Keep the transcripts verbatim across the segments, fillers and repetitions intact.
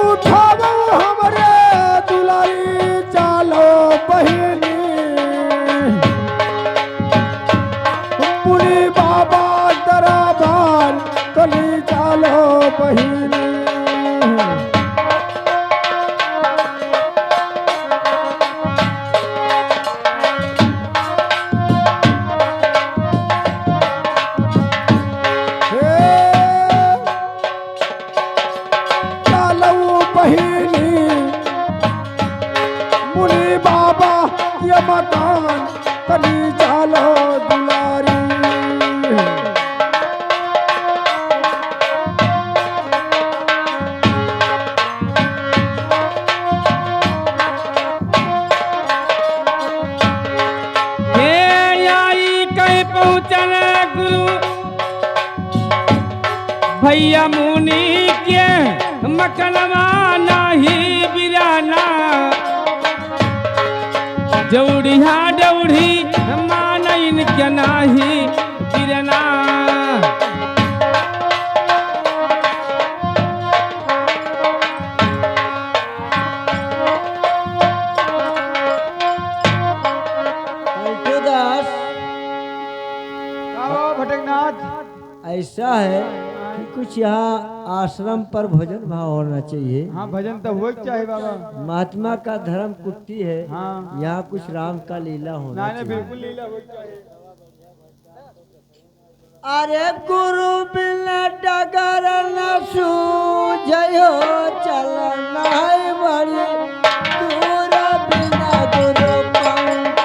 उठावो हमरे दुलारी, चालो बहिनी। मुनि बाबा दरबार, तनी चालो बहिनी। हे चालो बहिनी, मुनि बाबा के मकान, तनी चालो दुलारी। हे आई कहीं पहुँचन गुरु भैया मुनि के मकनवा नाही बिराना, जौड़िया डौड़ी मानइन के नाही बिरना। पलटू दास, का हो भटकनाथ? ऐसा है कि कुछ यहाँ आश्रम पर भोजन भाव होना चाहिए। हाँ, भजन तो होए के चाही बाबा। महात्मा का धर्म कुट्टी है। हाँ। यहाँ कुछ राम का लीला होना चाहिए। बिल्कुल लीला होए के चाही। अरे गुरु बिन डगर न सूझे हो, चलना है बड़ी दूर बिना गुरु पंथ।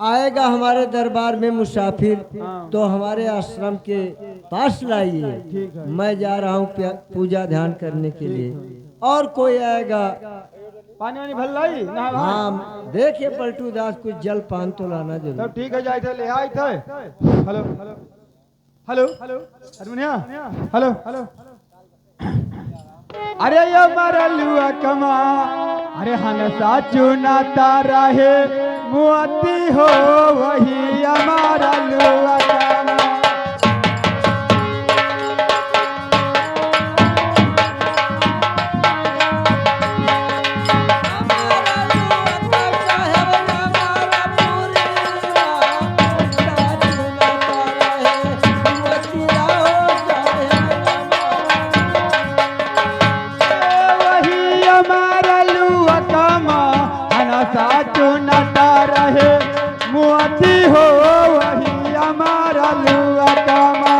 आएगा हमारे दरबार में मुसाफिर, हाँ। तो हमारे आश्रम के पास लाइए। ठीक है। मैं जा रहा हूँ प्या-, पूजा ध्यान करने के लिए। ठीक है। और कोई आएगा? पानी वानी भर लाई, नहा भाई। हाँ, देखिए पलटू दास, कुछ जल पान तो लाना जरूर। तब ठीक है, जाए थे, ले आए थे। हेलो, हेलो, अरे मुनिया, हेलो, हेलो। अरे ये मरलुआ कमा, अरे हनसा चुनाता रहे, मोती हो वही हमारा लुआ कमा। वही हमारा लुआ कमा, हनसा चुनाता रहे, मोती हो वही हमारा लुआ कमा।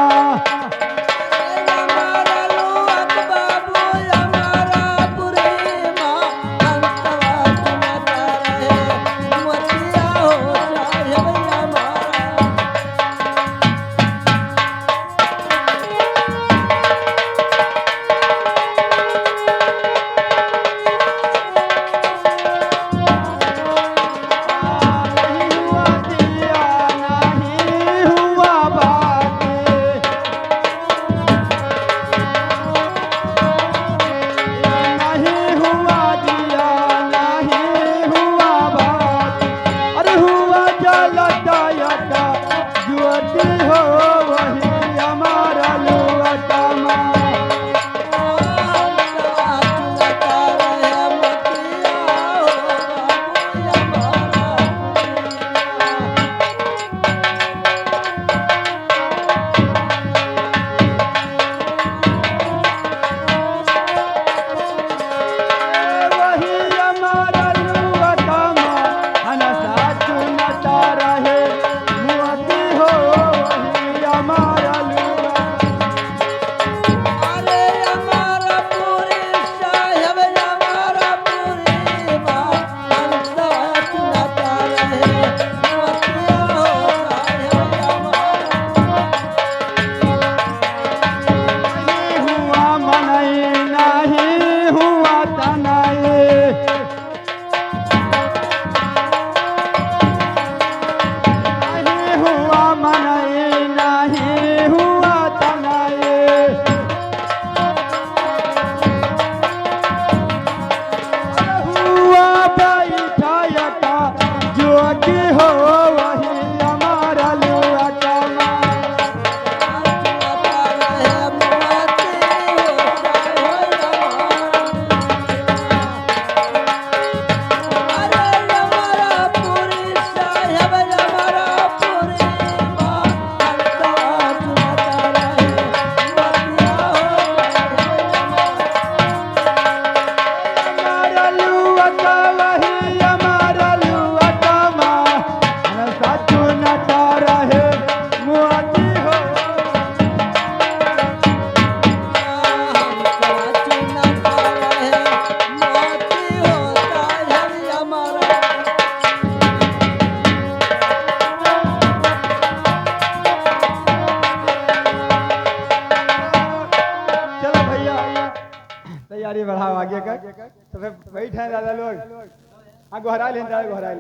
चलो भैया, तैयारी बढ़ाओ आगे का। तो फिर बैठ हैं दादा लोग। हाँ, गोहरा लें, दादा, गोहरा लें।